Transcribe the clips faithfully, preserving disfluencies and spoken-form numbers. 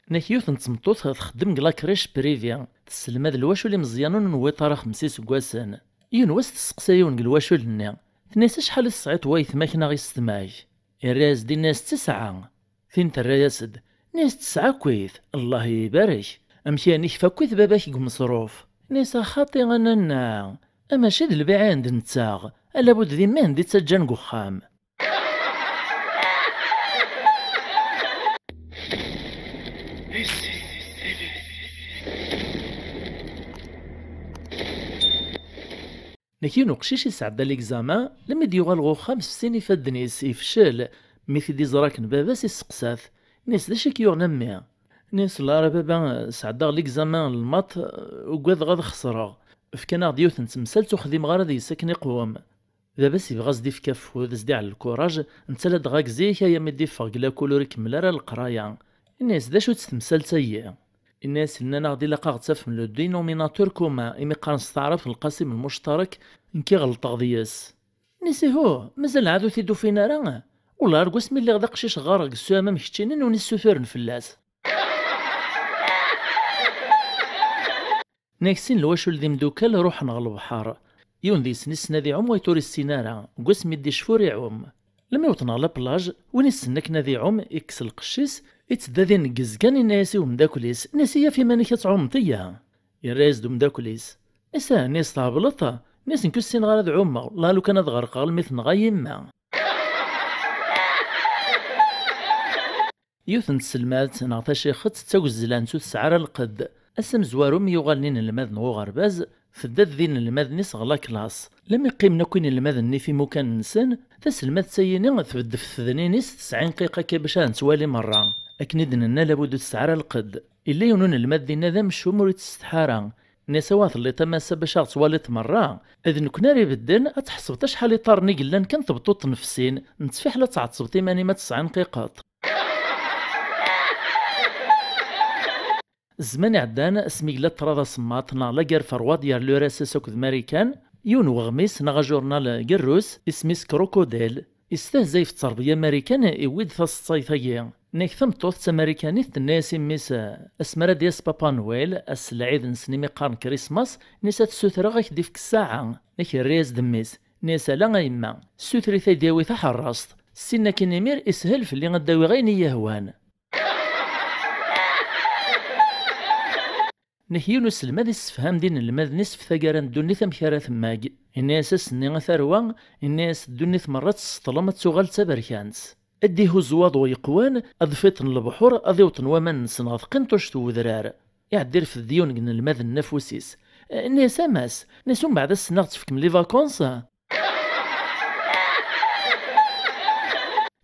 Nek yiwet n tmeṭṭut txeddem deg la crèche privée, tesselmad lwacul imeẓyanen ur newwiḍ ara xemsa iseggasen. Yiwen wass testeqsa yiwen deg lwacul-nni, tenna-as: "Acḥal i tesɛiḍ wayetma-k neɣ yessetma-k?" Irra-yas-d, inna-yas: "Tesɛa." Tin terra-yas-d, inna-yas: "Tesɛa akkit, Allah ibarek. Amek yani kfa akkit baba-k deg umeṣruf?" Inna-yas: "A xaṭi a nanna, a mačči d lbiɛ i d-nettaɣ, ala bud d imma i d-ittaǧǧan deg uxxam." Nek yiwen uqcic isɛedda l'examen, lemmi d-yuɣal ɣer uxxam fsin ifadden-is, ifcel. Mi t-id-iẓra akken baba-s, isteqsa-t, inna-yas: "D acu i k-yuɣen a mmi?" Inna-yas: "La a baba, sɛeddaɣ l'examen n lmaṭ, ugadeɣ ad xesreɣ. Fkan-aɣ-d yiwet n temsalt ur xdimeɣ ara deg-s akken iqwem." Baba-s yebɣa ad s-d-ifk afud, ad s-d-iɛell lkuraj, netta ladɣa deg zik aya mi d-iffeɣ deg lakul ur ikemmel ara leqraya. Inna-yas: "D acu-tt temsalt-agi?" Inna-yas: "Nnan-aɣ-d ilaq ad ɣ-tafem le dénominateur commun, imi qqaren s taɛrabt lqasim lmuctarek, nekk i ɣelṭeɣ deg-s." Inna-yas: "Ihu, mazal ɛad ur t-id-ufin ara? Wellah ar wasmi lliɣ d aqcic ɣɣareɣ deg ssuma am keččini ur nessuturen fell-as." Nek sin lwacul d imdukal ruḥen ɣer lebḥer. Yiwen deg-sen issen ad iɛum, wayeḍ ur issin ara, deg wasmi d-icfa ur iɛum. Lemmi wwḍen ɣer la plage, win issen akken ad iɛum, ikkes lqecc-is, ittedda d ineggez kan, inna-yas i umeddakel-is: "Inna-yas, yaf iman-ik ad tɛumeḍ, iyya!" Yerra-yas-d umeddakel-is: "Inna-yas, ɛni tɛewwleḍ?" Inna-yas: "Nekk ur ssineɣ ara ad ɛumeɣ, la lukan ad ɣerqeɣ almi tenɣa yemma." Yiwet n tselmadt neɣ tacixet d tagezlant, ur tesɛi ara lqedd. Ass amezwaru mi yuɣalen inelmaden ɣer uɣerbaz, tedda-d d inelmaden-is ɣer la classe. Lemmi qqimen akk inelmaden-nni f imukan-nsen, taselmadt-ayini tbeddef tednin-is tesɛin qiqa akka bac ad nettwali merra. Akken i d-nenna, labud ur tesɛi ara lqedd. Illa yiwen unelmad dinna d amcum ur ittsetḥa ara. Nni-as: "Awa telliḍ a massa bac ad ɣ-twaliḍ merra. D nekkni ara ibedden, ad tḥesbeḍ acḥal iṭarren i yellan kan tebṭuṭ n fsin, nettfiḥel ad tɛettbeḍ iman-im ad tesɛinqiqeḍ." Zzman iɛeddan, asmi yella ṭṭrad asemmaḍ neɣ la guerre froide gar l'U R S S akked Marikan, yiwen weɣmis neɣ ajurnal gerrus, isem-is Crocodile, istehza ɣef ttṛebya Marikan, iwwi-d taseḍsayt-agi. Nek tameṭṭut d tamarikanit tenna-yas i mmi-s, asmi ara d-yas Papa Nwel, ass n lɛid-nsen imi qqaren Christmas, nni-as ad t-ssutreɣ ad k-d-ifk ssaɛa. Nek yerra-yas-d mmi-s, nni-as: "Ala a yemma, ssuter-it ad d-yawi taḥerrast. Ssin akin imir ishel fell-i ad d-awiɣ ayen i yi-yehwan." Nek yiwen uselmad issefham-d inelmaden-is f taggara n ddunit amek ara temmag. Inna-yas ass-nni a tarwa, inna-yas ddunit merra ad tt-tseṭṭlem ad tuɣal d taberkant. Ad d-ihuzz waḍu yeqwan, ad fiṭen lebḥur, ad iwṭen waman-nsen ɣer tqinṭuct n wedrar. Iɛedda irfed-d yiwen n inelmaden n afus-is. Inna-yas: "A mass, inna-yas, umbeɛd ad sen-aɣ-d-tefkem les vacances?"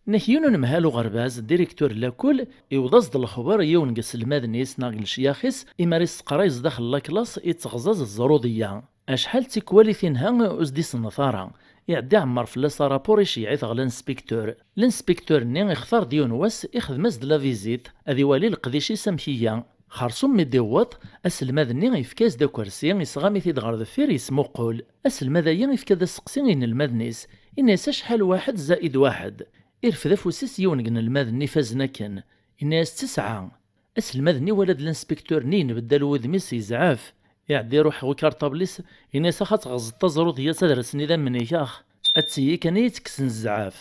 Nek yiwen unemhal uɣerbaz, directeur n lakul, iwweḍ-as-d lexber i yiwen deg iselmaden-is neɣ deg lecyax-is, imi ara yesseqray zdaxel n la classe, itteɣzaẓ ẓẓruḍiyya. Acḥal d tikwal i t-inha ur s-d-isenneḍ ara. Iɛedda iɛemmer fell-as arapuṛ, iceyyeɛ-it ɣer l'inspecteur. L'inspecteur-nni ixtar-d yiwen wass, ixdem-as-d la visite, ad iwali leqdic-is amek iga. Xersum mi d-iwweḍ, aselmad-nni yefka-as-d akersi, isɣam-it-id ɣer deffir, yesmuqul. Aselmad-agi yefka-d aseqsi i yinelmaden-is, inna-yas: "Acḥal waḥed zaid waḥed?" Irfed afus-is yiwen deg inelmaden-nni ifazen akken, inna-yas: "Tesɛa." Aselmad-nni iwala-d l'inspecteur-nni yenbeddal wudem-is, yezɛef. Iɛedda iruḥ ɣer ukarṭabl-is, inna-yas: "Ax ad tɣeẓẓeḍ taẓrudiyya-s ad rsen idammen-ik, ax. Ad tiyyi kan i yi-tekksen zzɛaf."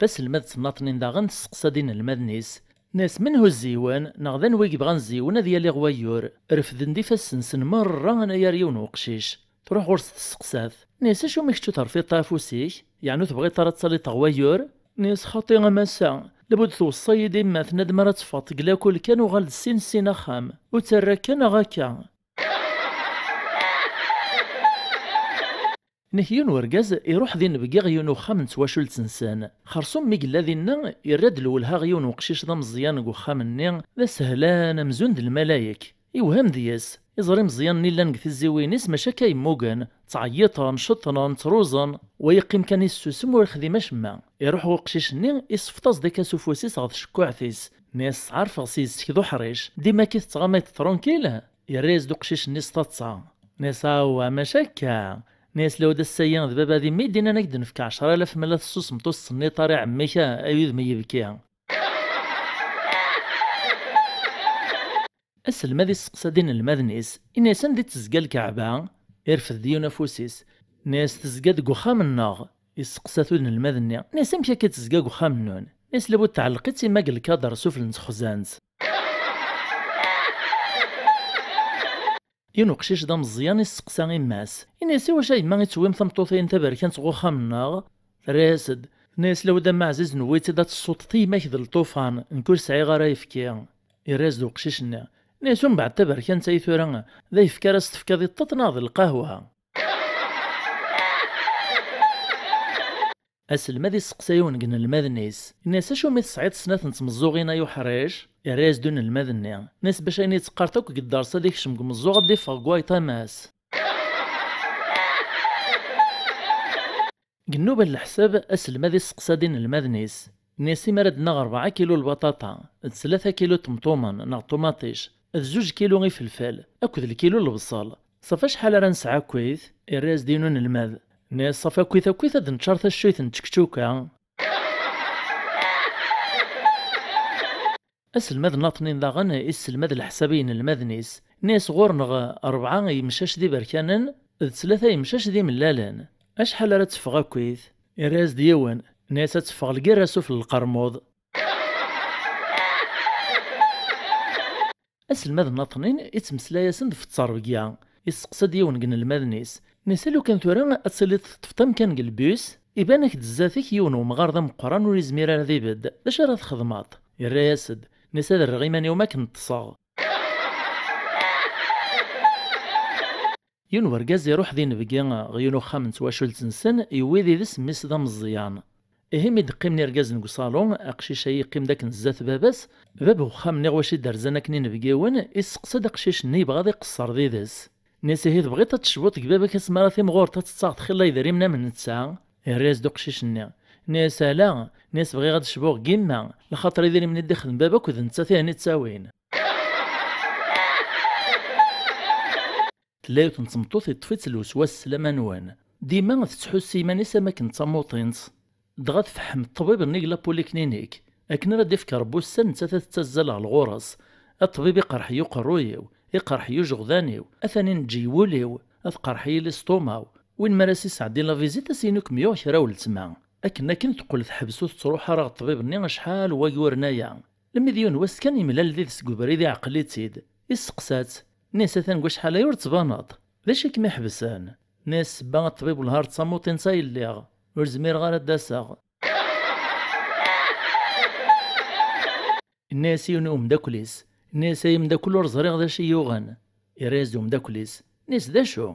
Taselmadt n-nniḍen daɣen testeqsa-d inelmaden-is, tenna-yas: "Menhu zziwen, neɣ d anwa i yebɣan zziwen ad yali ɣer wayyur?" Refden-d ifassen-nsen merra anagar yiwen weqcic. Truḥ ɣur-s testeqsa-t, tenna-yas: "Acu mi kečč ur terfiḍ afus-ik? Yeɛni ur tebɣiḍ ara ad taliḍ ɣer wayyur?" Tenna-yas: "Xaṭi a massa, labud tweṣṣa-yi-d yemma, tenna-d mi ara teffɣeḍ deg lakul kan uɣal-d ssin ssin axxam, ur ttarra akka neɣ akka." Nek yiwen urgaz iruḥ d inebgi ɣer yiwen uxxam n twacult-nsen. Xersum mi yella dinna, irra-d lwelha ɣer yiwen weqcic d ameẓyan deg uxxam-nni, d asehlan amzun d lmalayek. Iwhem deg-s. Iẓra imeẓyanen-nni llan deg tiziwin-is mačči akka yemmugen, ttɛeyyiṭen, ceṭṭnen, ttruẓen, wa yeqqim kan yessusem ur ixdim acemma. Iruḥ ɣer uqcic-nni, isfeḍ-as-d akka s ufus-is ɣer tcekkuɛt-is. Nni-as: "Sɛerfeɣ s yes-k d uḥric, dima akka i tettɣamayeḍ tranquille?" Yerra-yas-d uqcic-nni s taḍsa. Nni-as: "Awwa, mačči akka. Nna-yas: "Lawd, ass-ayi d baba di mi d-innan ak-d-nefk ɛecra alaf ma la tessusmeḍ ur s-tenniḍ ara i ɛemmi-k, ay udem yebki." Aselmad isteqsa-d inelmaden-is, inna-yas: "Anda i d-tezga lkeɛba?" Irfed-d yiwen afus-is. Nna-yas: "Tezga deg uxxam-nneɣ." Isteqsa-t unelmad-nni, inna-yas: "Amek akka i d-tezga deg uxxam-nnun?" Inna-yas: "Lawd, tɛelleq-itt imma deg lkader sufell n texzant." Yiwen uqcic d ameẓẓyan isteqsa imma-s, inna-yas: "I wacu a yemma i tewwim tameṭṭut-ayen taberkant ɣer uxxam-nneɣ?" Terra-yas-d, tenna-yas: "Lawd, a mma ɛziz, newwi-tt-id ad tessutteḍ i yemma-k d lṭufan, nekk ur sɛiɣ ara ayefki." Irra-yas-d uqcic-nni, inna-yas: "Umbeɛd taberkant-ayi tura, d ayefki ara s-tefkiḍ i ṭṭeḍ neɣ d lqahwa?" Aselmad isteqsa yiwen deg inelmaden-is, inna-yas: "Acu mi tesɛiḍ snat n tmeẓẓuɣin ay uḥric?" Irra-yas-d unelmad-nni, inna-yas: "Bac ayen i teqqareḍ akk deg dders ad ikcem deg umeẓẓuɣ ad d-iffeɣ deg wayṭam-as." Deg nnuba n leḥsab, aselmad isteqsa-d inelmaden-is, inna-yas: "Imi ara d-naɣ rebɛa kilu lbaṭaṭa, d tlata kilu temṭumen neɣ ṭumaṭic, d zuǧ kilu ifelfel, akked lkilu lebṣel, ṣafi acḥal ara nesɛu akkit?" Irra-yas-d yiwen unelmad, inna-yas: "Ṣafi akkit akkit ad neččar taccuyt n tčekčuka." Aselmad Naṭnin daɣen isselmad leḥsab i yinelmaden-is. Inna-yas: "Ɣur-neɣ rebɛa yemcac d iberkanen, d tlata yemcac d imellalen. Acḥal ara teffeɣ akkit?" Irra-yas-d yiwen. Inna-yas: "Ad teffeɣ lgirra sufell lqermuḍ." Aselmad Naṭnin ittmeslay-asen-d ɣef ttrebga. Isteqsa-d yiwen deg inelmaden-is, inna-yas: "Lukan tura ad tiliḍ teṭṭfeḍ amkan deg lbus, iban-ak-d zdat-k yiwen wemɣar d ameqqran ur izmir ara ad ibedd, d acu ara txedmeḍ?" Irra-yas-d, inna-yas: "Ad rreɣ iman-iw mi akken ṭṭseɣ." Yiwen wergaz iruḥ d inebgi ɣer yiwen uxxam n twacult-nsen, yewwi did-s mmi-s d ameẓẓyan. Ihi mi d-qqimen irgazen deg uṣalu, aqcic-a yeqqim-d akken zdat baba-s, bab uxxam-nni ɣer wacu i d-rzan akken inebgiwen, isteqsa-d aqcic-nni yebɣa ad iqeṣṣer did-s. Inna-yas: "Ihi tebɣiḍ ad tecbuḍ deg baba-k asmi ara timɣureḍ ad tettaɣeḍ xilla yedrimen am netta?" Irra-yas-d uqcic-nni. Inna-yas: "Ala, inna-yas, bɣiɣ ad cbuɣ deg yemma, laxaṭer idrimen i d-ixdem baba akked nettat i hen-ittawin." Tella yiwet n tmeṭṭut iṭṭef-itt lweswas s laman-nwen. Dima tettḥussu iman-is am akken d tamuṭint. Dɣa tfeḥḥem ṭṭbib-nni deg la polyclinique. Akken ara d-ifk Rebbi ussan, nettat ad tettazzal ɣer ɣur-s. A ṭṭbib, iqerḥ-iyi uqerruy-iw, iqerḥ-iyi ujeɣdan-iw, atan ineǧǧ-iyi wul-iw, ad qerḥ-iyi l'estomac-w. Win mi ara s-isɛeddin la visite, ad s-yini ur kem-yuɣ kra a weltma. Akken akken teqqel teḥbes ur tettruḥ ara ɣer ṭṭbib-nni acḥal n wayyuren aya. Lemmi d yiwen wass kan yemlal did-s deg ubrid, iɛqel-itt-id. Isteqsa-tt, inna-yas: "Atan deg wacḥal aya ur d-tbaneḍ. D acu i kem-iḥebsen?" Inna-yas: "Sebba a ṭṭbib, wellah ar d tamuṭint ay lliɣ. Ur zmireɣ ara ad d-aseɣ." Inna-yas yiwen i umeddakel-is, inna-yas: "Ay ameddakel, ur ẓriɣ d acu i yuɣen." Irra-yas-d umeddakel-is, inna-yas: "D acu?"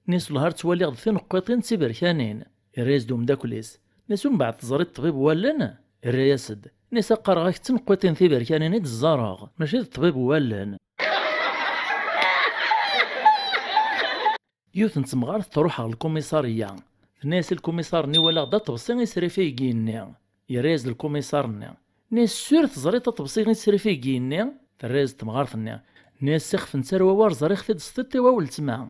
Inna-yas: "Wellah ar ttwaliɣ d tineqqiṭin d tiberkanin." Irra-yas-d umeddakel-is, inna-yas: "Umbeɛd teẓriḍ ṭṭbib wallen?" Irra-yas-d, inna-yas: "Qqareɣ-ak d tineqqiṭin tiberkanin i d-ẓẓareɣ, mačči d ṭṭbib wallen." Yiwet n temɣart truḥ ɣer lkumiṣariya. Tenna-yas i lkumiṣar-nni: "Walaɣ-d aṭebsi isrifig deg yigenni." Yerra-yas-d lkumiṣar-nni, inna-yas: "Sûr teẓriḍ aṭebsi isrifig deg yigenni?" Terra-yas-d temɣart-nni, inna-yas: "Ixef n tarwa-wa ur ẓriɣ-t-id s tiṭ-iw a weltma."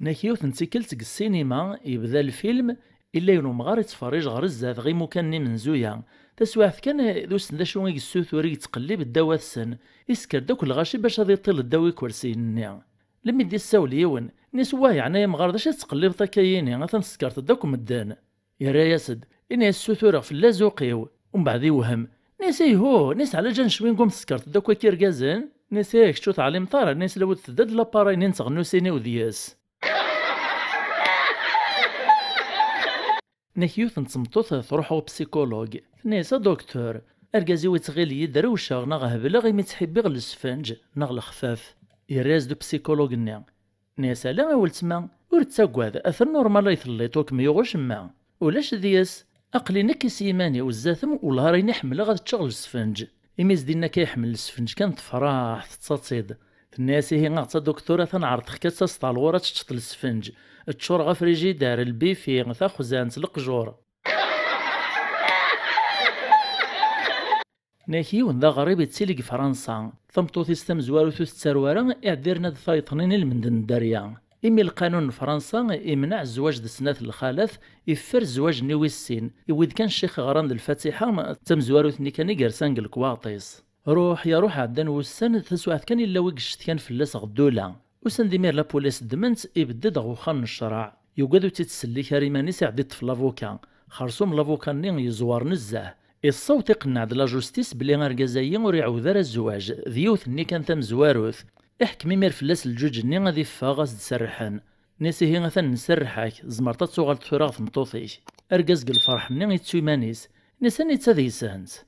Nek yiwet n tikkelt deg ssinima, yebda lfilm, illa yiwen umɣar ittferrij ɣer zdat ɣer imukan n imenzuya. Taswiɛt kan, d ussen d acu i yessutur, i yettqellib ddaw-atsen. Isker-d akk lɣaci bac ad iṭṭil ddaw ikersiyen-nni. Lemmi d-issawel yiwen, inna-yas: "Wah, yeɛni ay amɣar, d acu i tettqellibeḍ akka yini? Atan teskerteḍ-d akk medden." Yerra-yas-d, inna-yas: "Ssutureɣ fell-as azuq-iw." Umbeɛd iwhem. Inna-yas: "Ayhuh!" Inna-yas: "Ɛlaǧal n cwingum teskerteḍ akk akka irgazen?" Inna-yas: "Ih, kečč ur teɛlimeḍ ara." Inna-yas: "Lawed tedda-d laparay-nni n teɣnusin-iw d yes." Nek yiwet n tmeṭṭut truḥ ɣer upsikulug. Tenna-yas: "A docteur, argaz-iw ittɣil-iyi-d rewceɣ neɣ hebleɣ imi ttḥibbiɣ lesfenǧ neɣ lexfaf." Yerra-yas-d upsikulug-nni. Nni-as: "Ala a weltma, ur ttagad, atan normal ay telliḍ, ur kem-yuɣ ucemma. Ulac deg-s, aql-i nekk s yiman-iw zdat-m, wellah ar ayen i ḥemmleɣ ad ččeɣ lesfenǧ." Imi s-d-inna akka iḥemmel lesfenǧ kan, tefreḥ, tettaḍ-tt-id. Tenna-yas: "Ihi a taduktur, atan ɛerḍeɣ-k ad taseḍ ɣer ɣur-i ad teččeḍ lesfenǧ. Ččureɣ afrijider, lbifi, taxzant, leqjur." Nnak yiwen d aɣrib yettili deg Fransa. Tameṭṭut-is tamezwarut ur tettaru ara, iɛedda yerna-d tayeḍ-nni n lmend n dderya. Imi lqanun n Fransa imneɛ zzwaǧ d snat lxalat, iffer zzwaǧ-nni wis sin, iwwi-d kan ccix ɣran d Lfatiḥa, d tamezwarut-nni kan i yersan deg lekwaɣeḍ-is. Ruḥ ya ruḥ, ɛeddan wussan, taswiɛt kan yella wi yeccetkan fell-as ɣer ddula. Usan-d imir la police ddmen-t, ibedd-d ɣer uxxam n ccreɛ. Yugad ur tt-ittsellik ara iman-is, iɛedda iṭṭef lavuka. Xersum lavuka-nni yeẓwer nezzeh. Iṣṣawt iqenneɛ-d la justice belli argaz-ayi ur iɛawed ara zzwaǧ, d yiwet-nni kan tamezwarut. Iḥkem imir fell-as lǧuǧ-nni ad iffeɣ, as-d-serrḥen. Nnis ihi atan nserreḥ-ak, tzemreḍ ad tuɣaleḍ tura ɣer tmeṭṭut-ik. Argaz deg lferḥ-nni yettu iman-is. Nnis anita deg-sent?